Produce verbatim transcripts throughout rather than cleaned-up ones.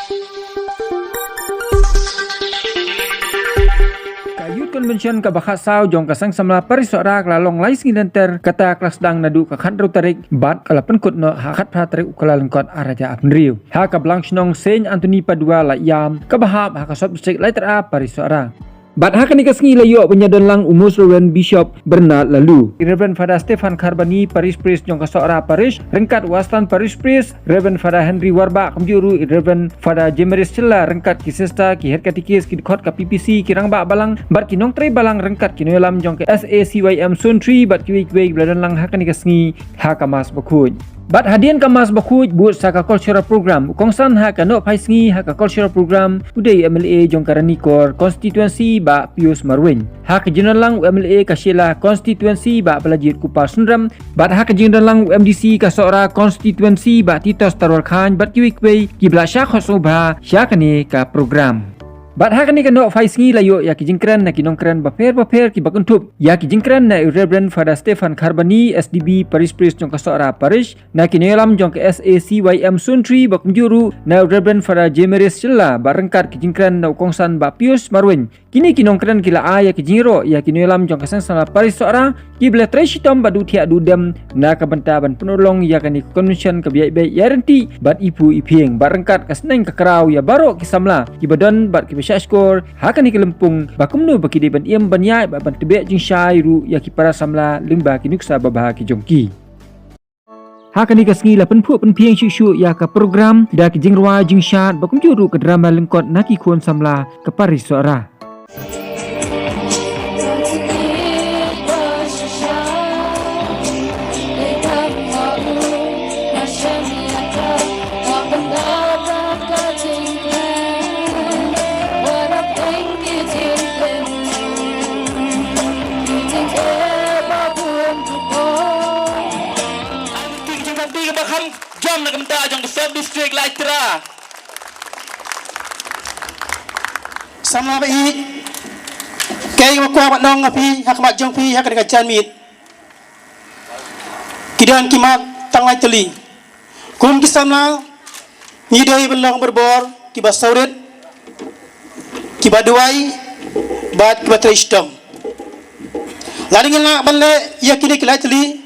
Ka Youth Convention kaba khatsaw jong ka Seng Samla Parish Sohra ka la long lai sngi lynter, kata ka la sdang naduh ka khathynriew tarik bad ka la pynkut noh ha khatphra tarik u Kyllalyngkot ar hajar arphew hynriew ha ka Blang Shnong Saint Anthony Padua Laiiam kaba hap ha ka Sub District Laittyra Parish Sohra. Bad ha kane ka sngi la ïoh ban ïadon lang u Most Reverend Bishop Bernard Laloo, i Reverend Father Stephan Kharbani, Parish Priest jong ka Sohra Parish, ryngkat u Assistant Parish Priest Reverend Father Henry Warbah, kumjuh ruh i Reverend Father Jemarius Shylla, ryngkat ki sister, ki head catechist, ki dkhot ka P P C, ki rangbah balang bad ki nongtrei balang, ryngkat ki nongïalam jong ka S A C Y M Zone three bad kiwei kiwei kiba la don lang ha kane ka sngi ha ka Mass Bakhuid. Bad hadien ka Mass Bakhuid bud sa ka cultural program, u kongsan ha ka nohphai sngi ha ka cultural program u dei u M L A jong ka Ranikor Constituency Bah Pius Marwein. Ha ka jingdon lang u M L A ka Shella Constituency Bah Balajied Kupar Synrem, bad ha ka jingdon lang u M D C ka Sohra Constituency Bah Titos Tarwarkhan bad kiwei kiwei kiba la shah khot sngewbha sha kane ka program. Bad ha kane ka nohphai sngi la ïoh ïa ki jingkren na ki nongkren bapher bapher kiba kynthup ïa ki jingkren na u Reverend Father Stephan Kharbani, S D B, Parish Priest jong ka Sohra Parish, na ki nongïalam jong ka S A C Y M Zone three bad kumjuh ruh na u Reverend Father Jemarius Shylla, bad ryngkat ki jingkren na u kongsan Bah Pius Marwein. Kine ki nongkren ki la ai ïa ki jingïaroh ïa ki nongïalam jong ka Seng Samla Parish Sohra kiba la trei shitom bad duh thiah duh dem na ka bynta ban pynurlong ïa kane ka convention kaba ïaid beit ïaid ryntih bad iphuh iphieng bad ryngkat ka sneng ka kraw ïa baroh ki samla kiba don bad kiba shahshkor ha kane ka lympung, ba kumno ba ki dei ban im ban ïaid bad ban tbeh jingshai ruh ïa ki para samla lyngba ki nuksa babha ki jong ki. Ha kane ka sngi la pynphuh pynphieng shuh shuh ïa ka program da ki jingrwai jingshad bad kumjuh ruh ka drama lyngkot na ki khun samla ka Parish Sohra. Ki jingkhamti kiba kham jam na ka bynta jong ka Sub District Laittyra. Samla ba ïeit, kaei kaba kwah ban ong ha phi ha khmat jong phi ha kane ka janmiet. Ki don ki mat tang lai tylli. Kum ki samla ngi dei ban long barabor kiba sawrit, kiba duwai bad kiba trei shitom. Lada ngin lah ban leh ïa kine ki lai tylli,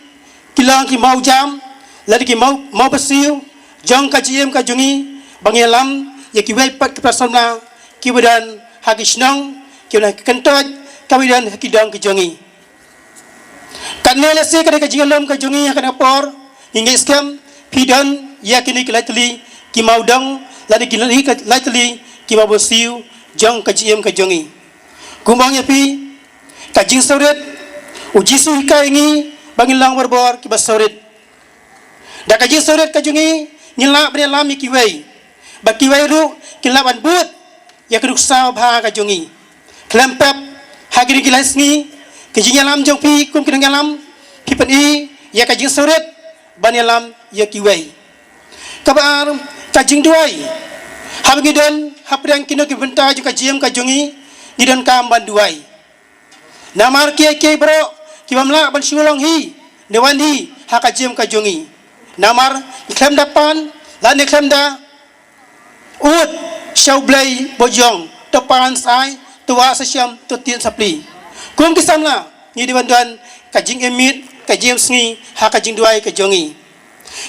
ki long ki mawjam lane ki maw, mawbasiew jong ka jingim ka jong ngi, ba ngin ïalam ïa kiwei pat ki para samla kiba don ha ki shnong, kiba don ha ki kyntoit kaba don ha ki dong ka jong ngi. Katne lehse ka dei ka jingïalam ka jong ngi ha kane ka por, ngi ngeit skhem phi don ïa kine ki lai tylli ki mawdong lane ki lai, ki lai tylli ki mawbasiew jong ka jingim ka jong ngi. Kumba ong ïa phi, ka jingsawrit, U Jisu u hikai ïa ngi ba ngin long barabor kiba sawrit. Da ka jingsawrit ka jong ngi, ngin lah ban ïalam ïa kiwei, ba kiwei ruh kin lah ban bud ïa ka nuksa babha ka jong ngi. Khlem pep ha kine ki lai sngi, ka jingïalam jong phi kum ki nongïalam, phi pyni ïa ka jingsawrit ban ïalam ïa kiwei. Kaba ar, ka jingduwai. Haba ngi don hapdeng kino ki bynta jong ka jingim ka jong ngi, ngi donkam ban duwai. Namar kiei kiei baroh ki bym lah ban shu long hi ne wan hi ha ka jingim ka jong ngi. Namar ngi khlem da pan lane khlem da ud sha U Blei ba jong, to pan sa ai, to wah sa shem, to tied sa plie. Kum ki samla ngi dei ban don ka jingim miet, ka jingim sngi ha ka jingduwai ka jong ngi.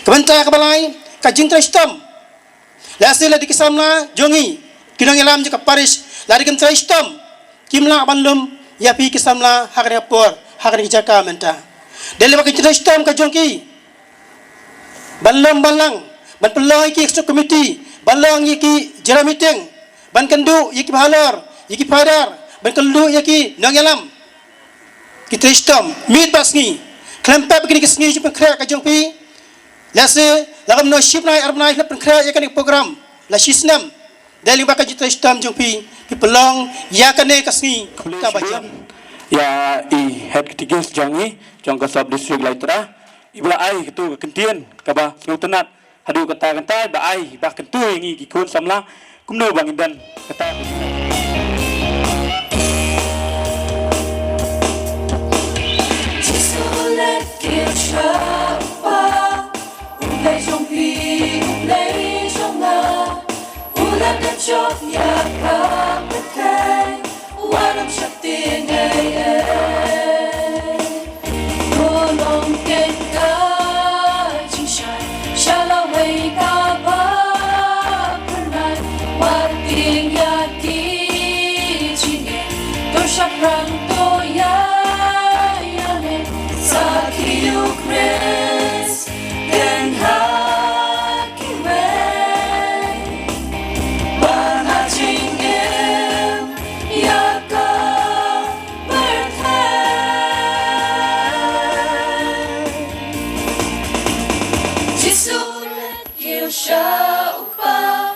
Ka bynta kaba lai, ka jingtrei shitom. Lehse lada ki samla jong ngi, ki nongïalam jong ka parish, lada kim trei shitom, kim lah ban lum ïa phi ki samla ha kane ka por, ha kane ka jaka mynta. Dei lyngba ka jingtrei shitom ka jong ki ban lum ban lang, ban pynlong ïa ki executive committee, ban long ïa ki general meeting, ban kynduh ïa ki bahalor, ïa ki phadar, ban kynduh ïa ki nongïalam. Ki trei shitom miet bad sngi. Khlem pep kine ki sngi jingpynkhreh ka jong phi. Lehse la kumno shibnai arbnai la pynkhreh ïa kane ka program, la shisnem. Dei lyngba ka jingtrei shitom jong phi, phi pynlong ïa kane ka sngi kaba jam. Ïa i head catechist jong ngi jong ka Sub District Laittyra, iba la ai katto ka ktien kaba sngewtynnat. Haduh katta katta ba ai ba kyntu ïa ngi ki khun samla kumno ba ngin don katta. Jisu leh ki shaba, U Blei jong phi, U Blei jong nga, U la Ïa ka pyrthei, wat ym sheptieng ei ei. To long kein ka jingshai sha lawei kaba phyrnai. Wat tieng ïa ki jingeh, to shaphrang, to ïa ïaleh. Sakhi ïa u Khrist kein ha kiwei, ban ai jingim ïa ka pyrthei. Jisu, leit kiew sha u Kpa,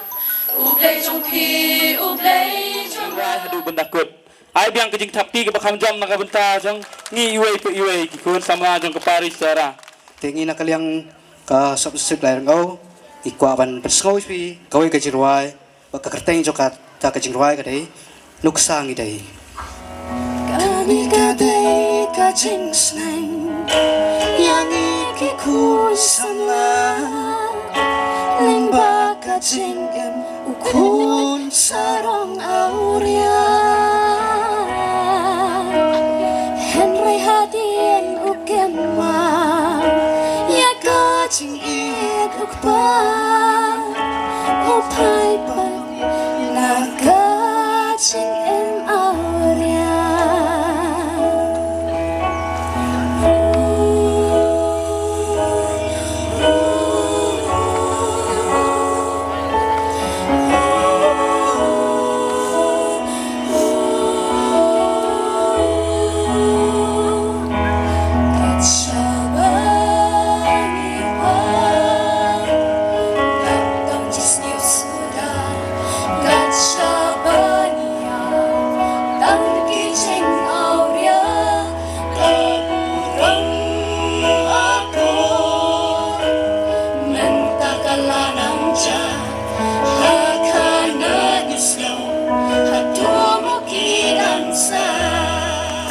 U Blei jong phi, U Blei jong nga. Haduh ban da kut. Ai biang ka jingthap kti kaba kham jam na ka bynta jong ngi iwei pa iwei ki khun samla jong ka parish Tara. Te ngi na ka liang ka Sub District Lairngau, ngi kwah ban pynsngew ïa phi kawei ka jingrwai bad ka kyrteng jong kata ka jingrwai ka dei Nuksa Ngi Dei. Kane ka dei ka jingsneng ïa ngi ki khun samla, lyngba ka jingim u khun sarong awria. Hynrei hadien u kynmaw ïa ka jingïeit u Kpa, u phai pat na ka jingim awria.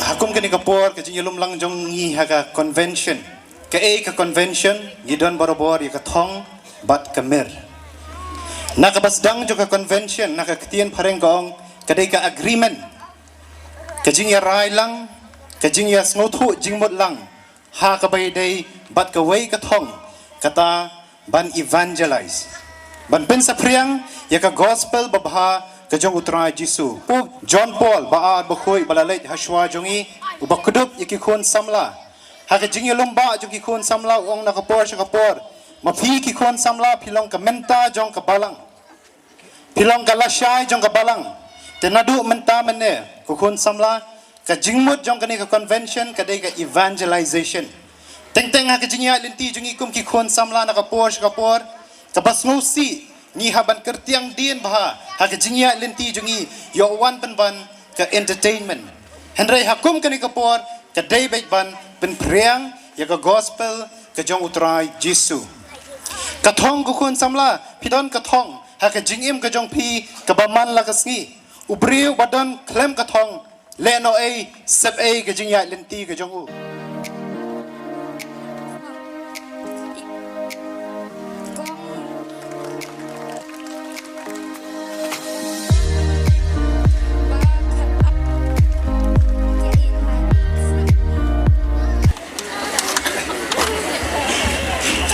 Ha kum kane ka por ka jingïalum lang jong ngi ha ka convention. Kaei ka convention? Ngi don barabor ïa ka thong bad ka mir. Na kaba sdang jong ka convention, na ka ktien phareng ka ong, ka dei ka agreement. Ka jingïarai lang, ka jingïasngewthuh jingmut lang ha kaba ïadei bad kawei ka thong, kata ban evangelize, ban pynsaphriang ïa ka gospel babha ka jong U Trai Jisu. U John Paul ba ar ba khuid ba la leit ha shuwa jong ngi, uba kdup ïa ki khun samla, ha ka jingïalum ba jong ki khun samla u ong na ka por sha ka por, ma phi ki khun samla phi long ka mynta jong ka balang. Phi long ka lashai jong ka balang. Te naduh mynta mynne, ko khun samla, ka jingmut jong kane ka convention ka dei ka evangelization. Teng teng ha ka jingïaid lynti jong ngi kum ki khun samla na ka por sha ka por, kaba sngewsih ngi hap ban kyrtiang dien bha ha ka jingïaid lynti jong ngi, ïoh wan pynban ka entertainment. Hynrei ha kum kane ka por ka dei beit ban pynphriang ïa ka gospel ka jong U Trai Jisu. Ka thong, ko khun samla, phi don ka thong ha ka jingim ka jong phi kaba man la ka sngi. U briew ba don khlem ka thong, lehnohei, sepei ka jingïaid lynti ka jong u.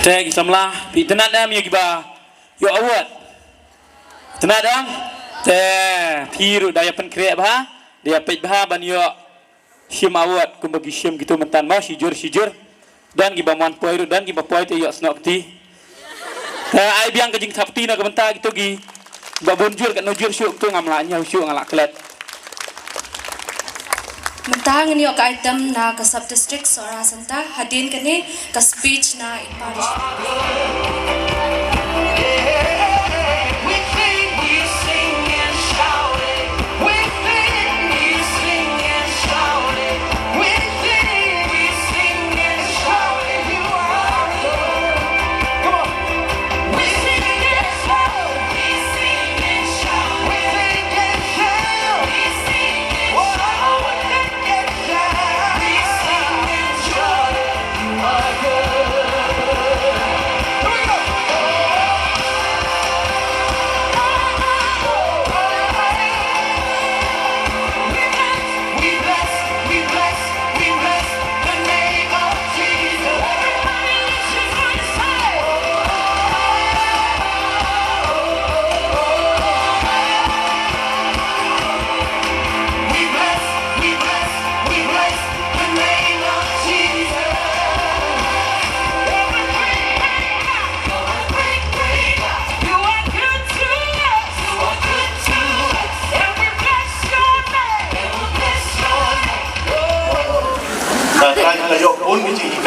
Te ki samla, phi itynnad em ïa kiba ïoh award? Itynnad em? Te phi ruh da ïa pynkhreh bha, da ïa peit bha ban ïoh shim award kumba ki shim kito mynta mo, shijur shijur. Don kiba mon poi ruh, don kiba poi te ïoh snoh kti. Te ai biang ka jingthap kti na ka bynta kito kiba bun jur, katno jur shuh kito ngam lah ñiew shuh, nga lah klet. Mynta ngin ïoh ka item na ka sub district Sohra Santa, hadien kane ka speech na i parish.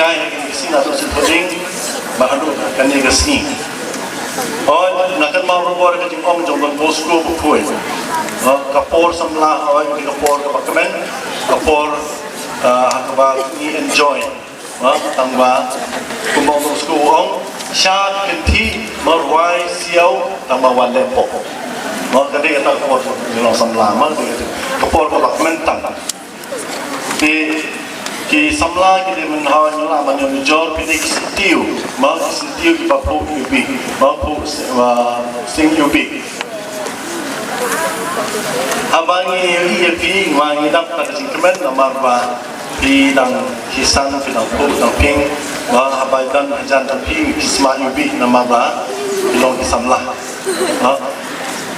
Ai, ka sngi na tu sin puding, ba haduh kane ka sngi. Oi, na kan mau rubor ka jingong jong Don Bosco Bakhuid. Ka por samla, oi, ka por kaba kmen, ka por, ah, kaba ngi enjoy. Tang ba kumba Don Bosco ong, shad kynthih, marwai siaw, tang ba wan leh pok. Ka dei kata ka por jong samla, ka dei ka por kaba kmen tang. Te ki samla ki dei mynhaw, ngi lah ban ïoh nujor, phi dei ki syntiew, ma ki syntiew kiba phuh ïubi, ba phuh sing ïubi. Haba ngi ïohi ïa phi, ma ngi dap ka jingkmen namar ba phi dang ki san, phi dang phuh dang ping, ba haba don hajan dang phi, ki sma ïubi namar ba phi long ki samla.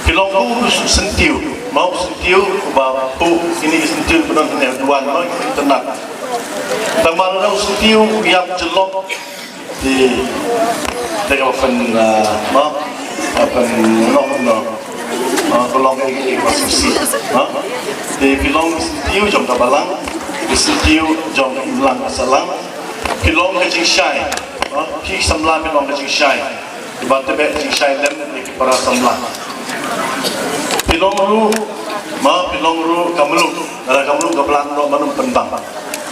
Phi long u syntiew, ma u syntiew uba phuh, kine ki syntiew ba don hangne, duwan, ma ki tynat. Tang ba u syntiew u ïap jyllop. Te, te ka pyn, ah, ma, ka pyn, no, no. Ma, ka long ka, ka, ka, ka, ma. Te phi long syntiew jong ka balang, syntiew jong ka imlang ka sahlang. Phi long ka jingshai, ma, phi samla phi long ka jingshai. Ba tebe jingshai lem ïa ki para samla. Phi long ruh, ma, phi long ruh ka mluh, ka mluh ka blang ruh, ma, ym pynbang.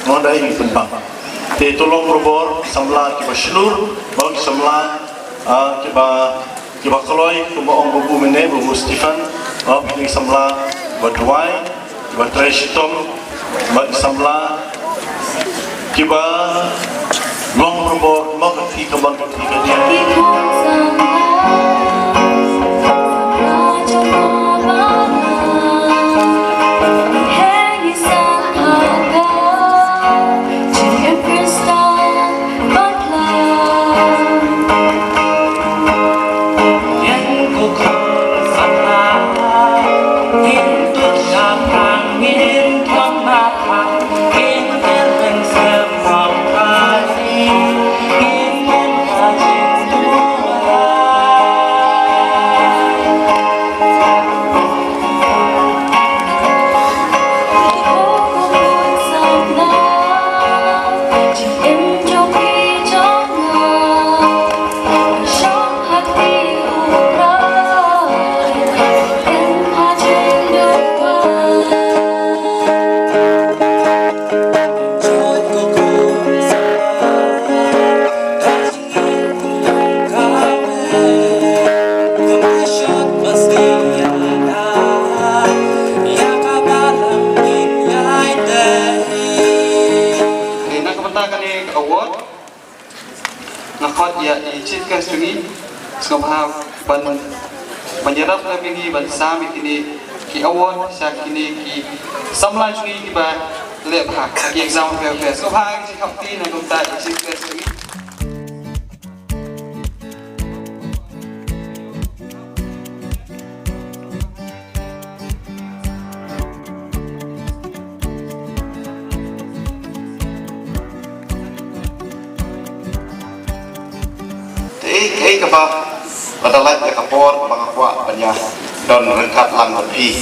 Ngi da ïa pynbang. Te to long rubor samla kiba shlur, ma, ki samla, ah, kiba, kiba kloi, kumba ong babu mynne, babu Stephen, ma, phi dei samla ba duwai, ba trei shitom, ba ki samla, kiba long rubor, ma ka kti ka ban ka kti ka diang. Te na ka bynta kane ka award, nga khot ïa i Chief Guest jong ngi, sngewbha ban, ban ïarap lem ïa ngi ban sam ïa kine ki award sha kine ki samla jong ngi kiba leh bha ha ki exam pher pher. Sngewbha ngi khot ïa i Chief Guest jong ngi. Te ei, ei kaba, ba da lait ïa ka por ba nga kwah ban ïa don ryngkat lang bad phi.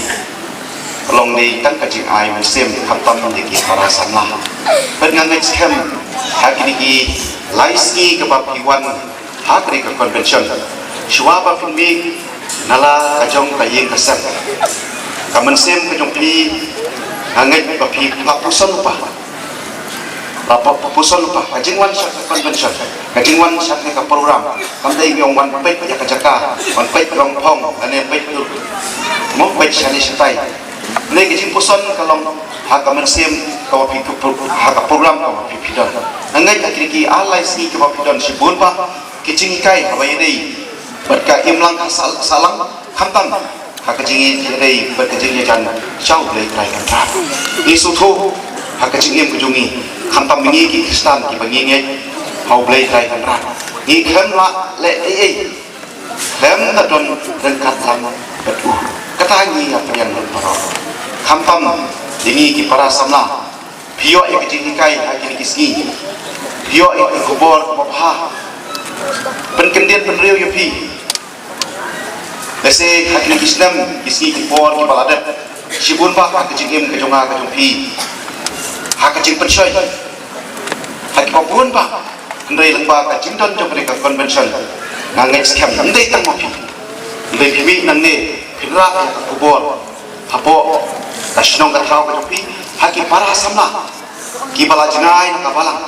Long dei tang ka jingai mynsiem, khamtam ïa ki para samla. Bad nga ngeit skhem ha kine ki lai sngi kaba phi wan ha kane ka convention. Shuwa ba phin mih na la ka jong ka ïing ka sem, ka mynsiem ka jong phi, nga ngeit ba phi la puson lypa. La pu-, puson lypa. Ka jingwan sha ka convention, ka jingwan sha ka program, kam dei ïa wan peit ïa ka jaka, wan peit rong phong, lane peit dur, mo peit shane shatai. Lane ka jingpuson ka long ha ka mynsiem kaba phi, ha ka program kaba phi, phi don. Nga ngeit ha kine ki ar lai sngi kaba phi don shibun bha ki jinghikai haba ïadei bad ka imlang ka sah-, sahlang, khamtam ha ka jingïadei bad ka jingïajan sha U Blei Trai Kynrad. Ngi sngewthuh ha ka jingim ka jong ngi, khamtam ngi ki Khristan kiba ngi ngeit ha U Blei Trai Kynrad, ngi khlem lah leh ei ei, khlem da don ryngkat lang bad u. Kata ngi ïa pdiang lut baroh. Khamtam ïa ngi ki para samla, phi ïoh ïa ka jinghikai ha kine ki sngi. Phi ïoh ïa ka khubor kaba bha. Pynkyndit pynriew ïa phi. Lehse ha kine ki snem, ki sngi ki por kiba la dep, shibun bha ha ka jingim ka jong nga ka jong phi, ha ka jingpynshoi, Ha kiba bun ba, hynrei lyngba ka jingdon jong kane ka convention, nga ngeit skhem ym dei tang ma phi, hynrei phi mih nangne phin rah ïa ka khubor hapoh ka shnong ka thaw ka jong phi, ha ki para samla kiba la jngai na ka balang,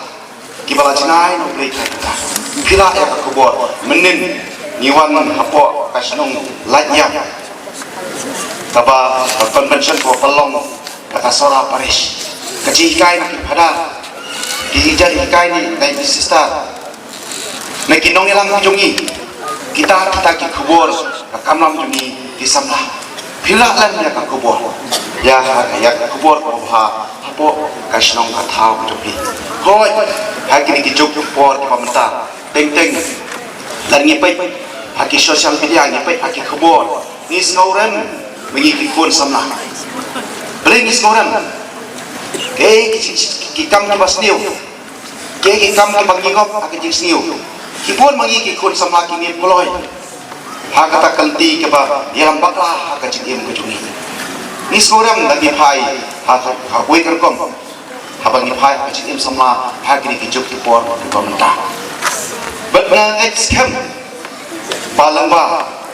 kiba la jngai na U Blei Trai Kynrad. Phi rah ïa ka khubor, mynnin ngi wan hapoh ka shnong Laitïap, kaba ka convention kaba pynlong da ka Sohra Parish. Ka jinghikai na ki phadar, ki jinghikai na ki sister, na ki nongïalam jong ngi, kita kita ki khubor ka kamram jong ngi ki samla. Phi rah lem ïa ka khubor, ïa, ïa ka khubor kaba bha hapoh ka shnong ka thaw ka jong phi. Hooid, ha kine ki juk ki por kiba mynta, teng teng lada ngi peit ha ki social media, ngi peit ha ki khubor, ngi sngewrem ma ngi ki khun samla. Balei ngi sngewrem? Kaei ki, ki kam kiba sniew, kaei ki kam kiba ngi ngop ha ka jingsniew? Ki bun ma ngi ki khun samla ki ngim kloi ha kata ka lynti kaba ïalam bakla ha ka jingim ka jong ngi. Ngi sngewrem lada ngi phai ha, ha kawei ka rukom, haba ngi phai ha ka jingim samla ha kine ki juk ki por kiba mynta. Bad nga ngeit skhem ba lyngba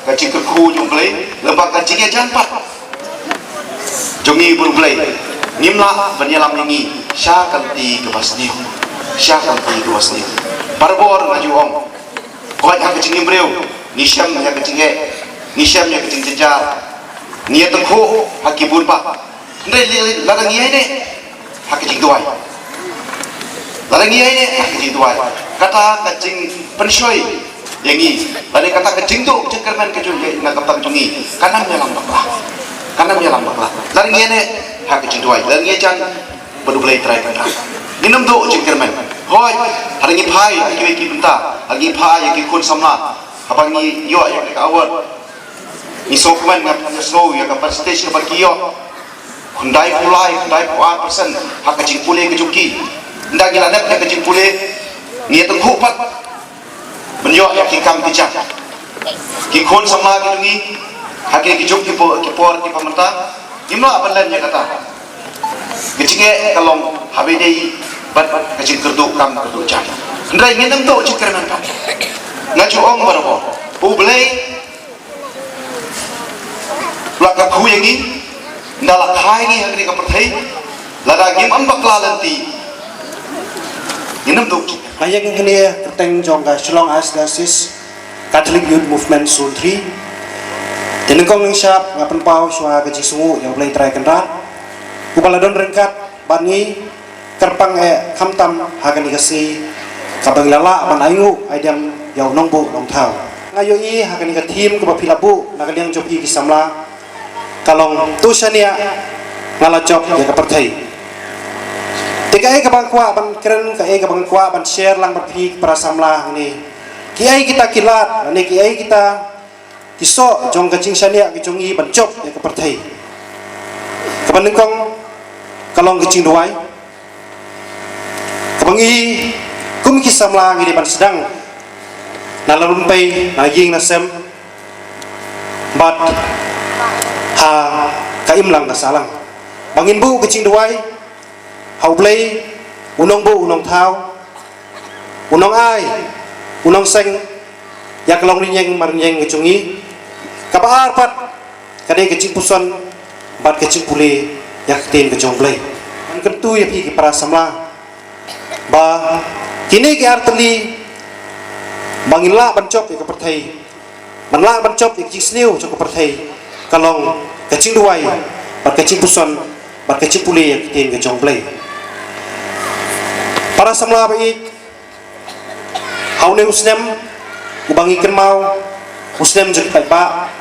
ka jingkyrkhu jong U Blei, lyngba ka jingïajan pat jong ngi bad U Blei, ngim lah ban ïalam ïa ngi sha ka lynti kaba sniew, sha ka lynti kaba sniew. Barabor nga ju ong, hooid, ha ka jingim briew ngi shem ïa ka jingeh, ngi shem ïa ka jingjynjar, ngi ïatyngkhuh ha ki bun ba. Hynrei lada ngi ïaineh ha ka jingduwai, lada ngi ïaineh ha ka jingduwai, kata ka jingpynshoi ïa ngi, lada kata ka jingduh jingkyrmen ka jong ngi na ka bynta jong ngi, kan ym ïalam bakla, kan ym ïalam bakla. Lada ngi ïaineh ha ka jingduwai, lada ngi ïajan bad U Blei Trai Kynrad, ngin ym duh jingkyrmen. Hooid, haba ngi phai ha kiwei ki bynta, haba ngi phai ïa ki khun samla, haba ngi ïoh ïa ka award, ngi sngewkmen, nga sngew ïa ka percentage kaba ki ïoh, khyndai phew lai, khyndai phew ar percent ha ka jingpule ka jong ki. Ynda ngi la dep ïa ka jingpule, ngi ïatyngkhuh pat ban ïoh ïa ki kam ki jam. Ki khun samla ki jong ngi ha kine ki juk ki por, ki por kiba mynta, ngim lah ban len ïa kata. Ka jingeh ka long haba ïadei bad ka jingkyrduh kam kyrduh jam. Hynrei ngin ym duh jingkyrmen pat. Nga ju ong barabor, U Blei u la kyrkhu ïa ngi, ynda la kha ïa ngi ha kane ka pyrthei, lada ngim ym bakla lynti, ngin ym duh. Nga ïeng hangne kyrteng jong ka Shillong Archdiocese Catholic Youth Movement Zone three. Te nyngkong nyngshap nga pynpaw shuwa ka jingsngewnguh ïa U Blei Trai Kynrad, uba la don ryngkat bad ngi kyrpang eh khamtam ha kane ka sngi kaba ngi la lah ban ainguh aidem ïa u nongbuh nongthaw. Nga ïohi ha kane ka theme kaba phi la buh na ka liang jong phi ki samla, ka long to shaniah nga la jop ïa ka pyrthei. Te kaei kaba nga kwah ban kren, kaei kaba nga kwah ban share lang bad phi ki para samla hangne, kiei kita ki lad lane kiei kita ki soh jong ka jingshaniah ka jong ngi ban jop ïa ka pyrthei. Kaba nyngkong ka long ka jingduwai, kaba ngi kum ki samla ngi dei ban sdang na la lum pei, na ïing na sem bad ha ka imlang ka sahlang, ba ngin buh ka jingduwai ha U Blei, u nongbuh u nongthaw, u nongai, u nongseng ïa ka longrynieng marrynieng ka jong ngi. Kaba ar pat ka dei ka jingpuson bad ka jingpule ïa ka ktien ka jong U Blei. Ngan kyntu ïa phi ki para samla ba kine ki ar tylli ba ngin lah ban jop ïa ka pyrthei, ban lah ban jop ïa ka jingsniew jong ka pyrthei, ka long ka jingduwai bad ka jingpuson bad ka jingpule ïa ka ktien ka jong U Blei. Para samla ba ïeit, ha une u snem uba ngi kynmaw u snem jong ki paidbah,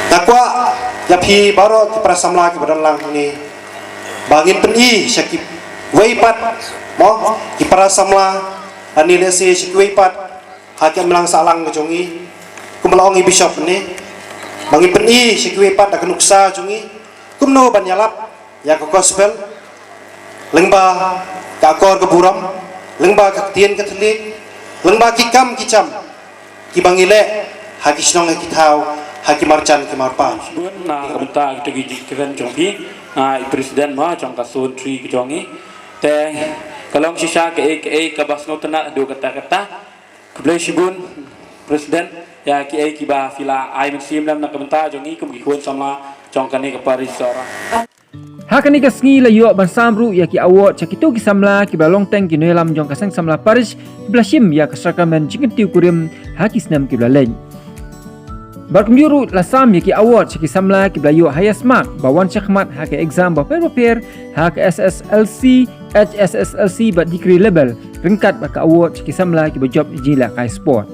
nga kwah ïa phi baroh ki para samla kiba don lang hangne ba ngin pyni sha kiwei pat, mo, ki para samla, lane lehse sha kiwei pat ha ka imlang sahlang ka jong ngi, kumba la ong i Bishop ne, ba ngin pyni sha kiwei pat da ka nuksa jong ngi kumno ban ïalap ïa ka gospel lyngba ka akor ka burom, lyngba ka ktien ka thylliej, lyngba ki kam ki jam kiba ngi leh ha ki shnong ha ki thaw, ha ki marjan ki marpa. Bun na ka bynta kito ki jingkren jong phi, nga i president mo jong ka zone three ka jong ngi. Te ka long shisha kaei kaei kaba sngewtynnat haduh katta katta. Khublei shibun President ïa kiei kiba phi la ai mynsiem lem na ka bynta jong ngi kum ki khun samla jong kane ka parish Sohra. Ha kane ka sngi la ïoh ban sam ruh ïa ki award sha kito ki samla kiba long teng ki nongïalam jong ka seng samla parish kiba la shim ïa ka sakramen jingkyntiew kurim ha ki snem kiba la leit. Bad kumjuh ruh la sam ïa ki award sha ki samla kiba la ïoh highest mark ba wan shakhmat ha ka exam bapher bapher ha ka S S L C, H S S L C bad degree level, ryngkat bad ka award sha ki samla kiba jop ïa ka jingïalehkai sport.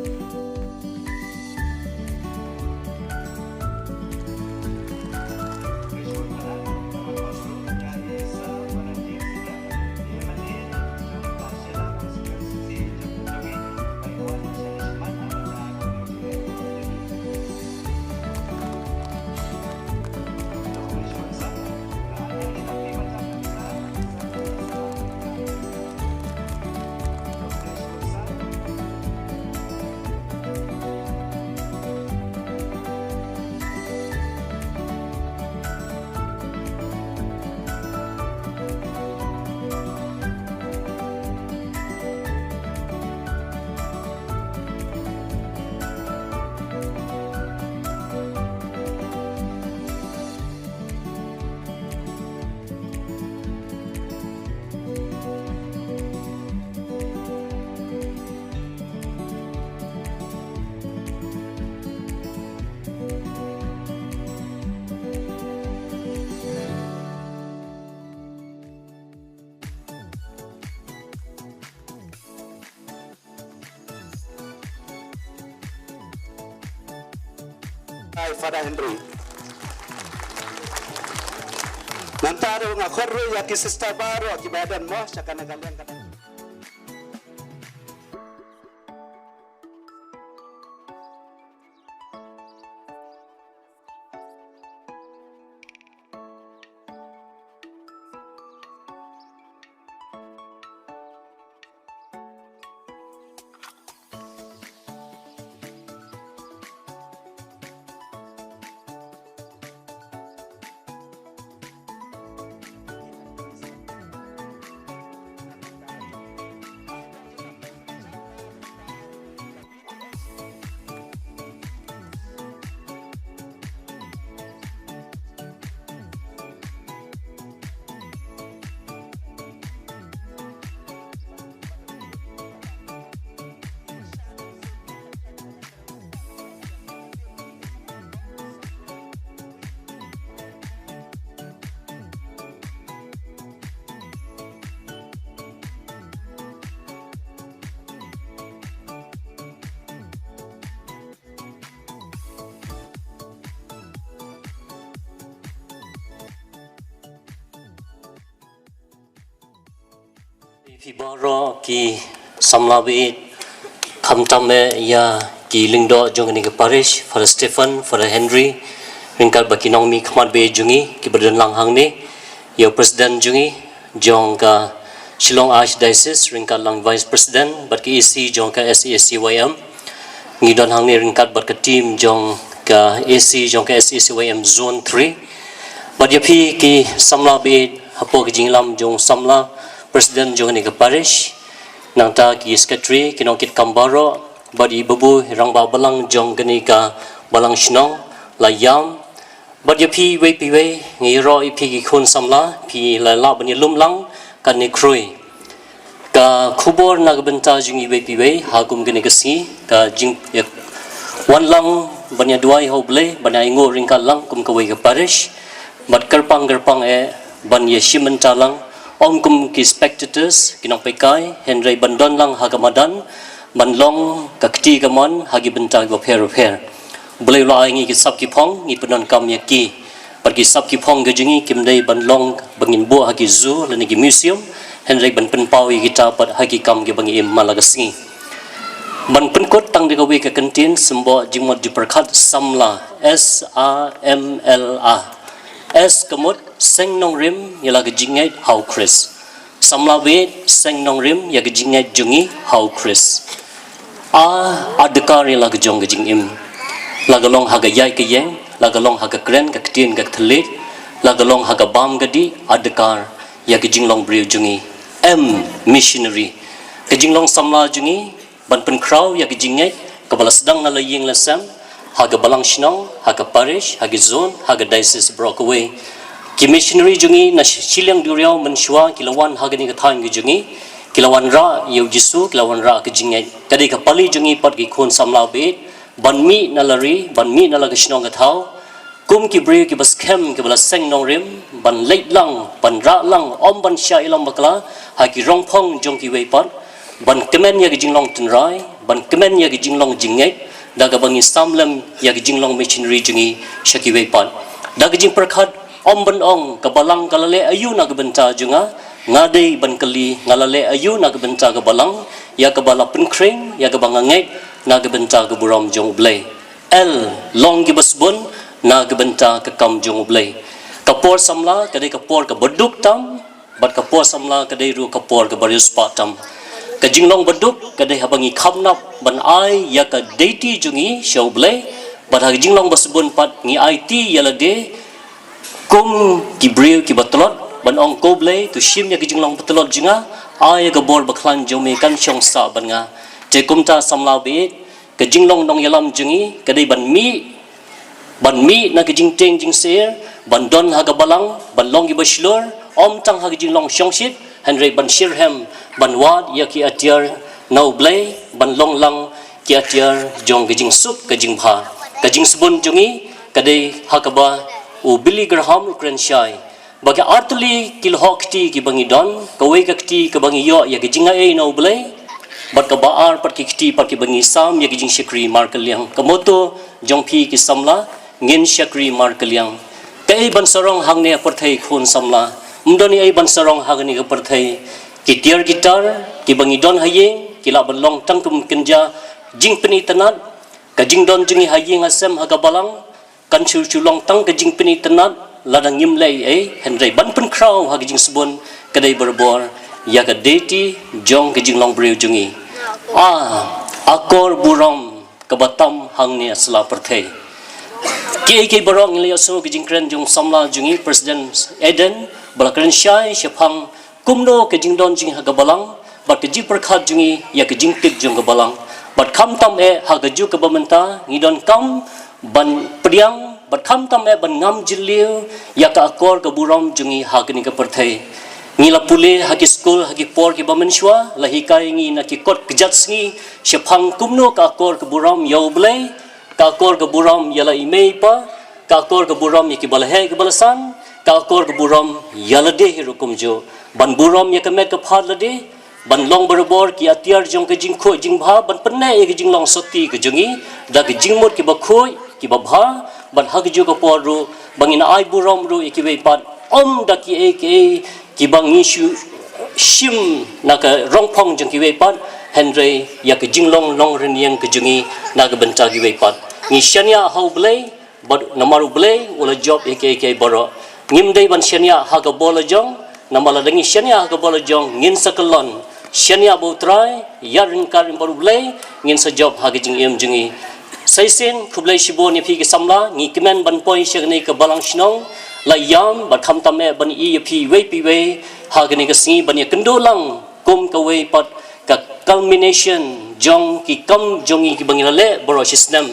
Ai Father Henry. Nangta ruh nga khot ruh ïa ki sister baroh kiba don mo sha kane ka liang kane. Phi baroh ki samla baieit, khamtam eh ïa ki lyngdoh jong kane ka parish, Father Stephen, Father Henry, ryngkat bad ki nongmihkhmat baieit jong ngi kiba don lang hangne, ïa u president jong ngi jong ka Shillong Archdiocese, ryngkat lang vice president bad ka A C jong ka S A C Y M. Ngi don hangne ryngkat bad ka team jong ka A C jong ka S A C Y M Zone three. Bad ïa phi ki samla baieit hapoh ka jingïalam jong samla, president jong kane ka parish, nangta ki secretary, ki nongkitkam baroh, bad i babu rangbah balang jong kane ka balang shnong, la ïam. Bad ïa phi iwei pa iwei, ngi ïaroh ïa phi ki khun samla, phi la lah ban ïalum lang katne khrui. Ka khubor na ka bynta jong iwei pa iwei ha kum kane ka sngi, ka jing, ïa, wan lang ban ïaduwai ha U Blei, ban ïa ainguh ryngkat lang kum kawei ka parish, bad kyrpang kyrpang eh ban ïa shim bynta lang, ym kum ki spectators, ki nongpeitkai, hynrei ban don lang ha ka madan, ban long ka kti kamon ha ki bynta kiba pher bapher. U Blei u la ai ngi ki sap ki phong, ngi pyndonkam ïa ki. Bad ki sap ki phong ka jong ngi kim dei ban long ba ngin buh ha ki zoo lane ki museum, hynrei ban pynpaw ïa kita pat ha ki kam kiba ngi im man la ka sngi. Ban pynkut tang da kawei ka kyntien, symboh jingmut jingpyrkhat samla, S A M L A. S ka mut, seng nongrim ïa la ka jingngeit ha U Khrist. Samla baieit, seng nongrim ïa ka jingngeit jong ngi ha U Khrist. A, adkar ïa la ka jong ka jingim. La ka long ha ka ïaid ka ïeng, la ka long ha ka kren ka ktien ka thylliej, la ka long ha ka bam ka dih, adkar ïa ka jinglong briew jong ngi. M, missionary. Ka jinglong samla jong ngi ban pynkhraw ïa ka jingngeit kaba la sdang na la ïing la sem, ha ka balang shnong, ha ka parish, ha ka zone, ha ka diocese baroh kawei. Ki missionary jong ngi na shiliang duriaw mynshuwa ki la wan ha kane ka thaiñ ka jong ngi, ki la wanrah ïa u Jisu, ki la wanrah ka jingngeit. Ka dei ka pali jong ngi pat ki khun samla bad ban mih na la ri, ban mih na la ka shnong ka thaw, kum ki briew kiba skhem, kiba la seng nongrim, ban leit lang, ban rah lang, ym ban shah ïalam bakla ha ki rongphong jong kiwei pat, ban kmen ïa ki jinglong tynrai, ban kmen ïa ki jinglong jingngeit, da kaba ngi sam lem ïa ki jinglong missionary jong ngi sha kiwei pat. Da ka jingpyrkhat, ym ban ong ka balang ka la leh aïu na ka bynta jong nga, nga dei ban kylli, nga la leh aïu na ka bynta ka balang, ïa kaba la pynkhring, ïa kaba nga ngeit na ka bynta ka burom jong U Blei. L, long kiba sbun na ka bynta ka kam jong U Blei. Ka por samla ka dei ka por kaba duk tam, bad ka por samla ka dei ruh ka por kaba riewspah tam. Ka jinglong ba duk ka dei haba ngi kham nap ban ai ïa ka duty jong ngi sha U Blei, bad ha ka jinglong ba sbun pat ngi aiti ïa lade kum ki briew kiba tlot, ban ong, Ko Blei, to shim ïa ka jinglong ba tlot jong nga, ai ïa ka bor ba khlaiñ jong me kan shong sah bad nga. Te kumta samla bad ka jinglong nongïalam jong ngi ka dei ban mih, ban mih na ka jingtieng jingsier, ban don ha ka balang, ban long kiba shlur, ym tang ha ka jinglong shongshit, hynrei ban shitrhem, ban wad ïa ki atiar na U Blei, ban long lang ki atiar jong ka jingsuk ka jingbha. Ka jingsbun jong ngi ka dei ha kaba u Billy Graham u kren shai ba ki artylli ki lyoh kti kiba ngi don, kawei ka kti kaba ngi ïoh ïa ka jingaiei na U Blei, bad kaba ar pat ki kti pat kiba ngi sam ïa ka jingshakri markylliang. Ka motto jong phi ki samla, ngin shakri markylliang. Kaei ban sarong hangne ha pyrthei khun samla? Ym don ei ban sarong ha kane ka pyrthei. Ki tiar ki tar kiba ngi don ha ïing ki lah ban long tang kum kynja jingpynitynnad. Ka jingdon jong ngi ha ïing ha sem ha ka balang kan shu shu long tang ka jingpynitynnad lada ngim leh ei, hynrei ban pynkhraw ha ka jingsbun ka dei barabor ïa ka duty jong ka jinglong briew jong ngi. A, akor burom kaba tam hangne ha sla pyrthei. Kiei kiei baroh ngi la ïohsngew ka jingkren jong samla jong ngi President Eden ba la kren shai shaphang kumno ka jingdon jong ngi ha ka balang, bad ka jingpyrkhat jong ngi ïa ka jingtip jong ka balang. Bad khamtam eh ha ka juk kaba mynta ngi donkam ban pdiang, bad khamtam eh ban ngam jylliew ïa ka akor ka burom jong ngi ha kane ka pyrthei. Ngi la pule ha ki skul ha ki por kiba mynshuwa, la hikai ngi na ki kot kjat sngi shaphang kumno ka akor ka burom ïa U Blei, ka akor ka burom ïa la i mei i pa, ka akor ka burom ïa kiba la heh kiba la san, ka akor ka burom ïa lade hi ruh kumjuh. Ban burom ïa ka met ka phad lade, ban long barabor ki atiar jong ka jingkhuid jingbha, ban pynneh ïa ka jinglong soti ka jong ngi da ka jingmut kiba khuid kiba bha, ban ha kajuh ka por ruh ba ngin ai burom ruh ïa kiwei pat, ym da kiei kiei kiba ngi shu shim na ka rongphong jong kiwei pat, hynrei ïa ka jinglong long rynïeng ka jong ngi na ka bynta kiwei pat. Ngi shaniah ha U Blei, bad namar U Blei u la jop ïa kiei kiei baroh. Ngim dei ban shaniah ha ka bor la jong, namar lada ngi shaniah ha ka bor la jong ngin sa kyllon. Shaniah bad U Trai, ïaryngkat bad U Blei, ngin sa jop ha ka jingim jong ngi. Sa shisien, khublei shibun ïa phi ki samla, ngi kmen ban poi sha kane ka balang shnong, la ïam, bad khamtam eh ban ïohi ïa phi iwei pa iwei, ha kane ka sngi ban ïakynduh lang kum kawei pat ka culmination jong ki kam jong ngi kiba ngi la leh baroh shi snem.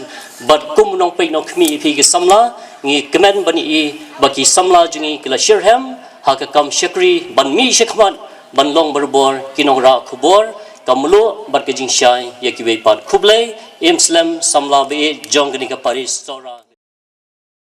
Bad kum u nongpeit nongkhmih ïa phi ki samla, ngi kmen ban ïohi ba ki samla jong ngi ki la shitrhem ha ka kam shakri ban mih shakhmat ban long barabor ki nongrah khubor, ka mluh bad ka jingshai ïa kiwei pat. Khublei, im slem samla baieit jong kane ka parish Sohra.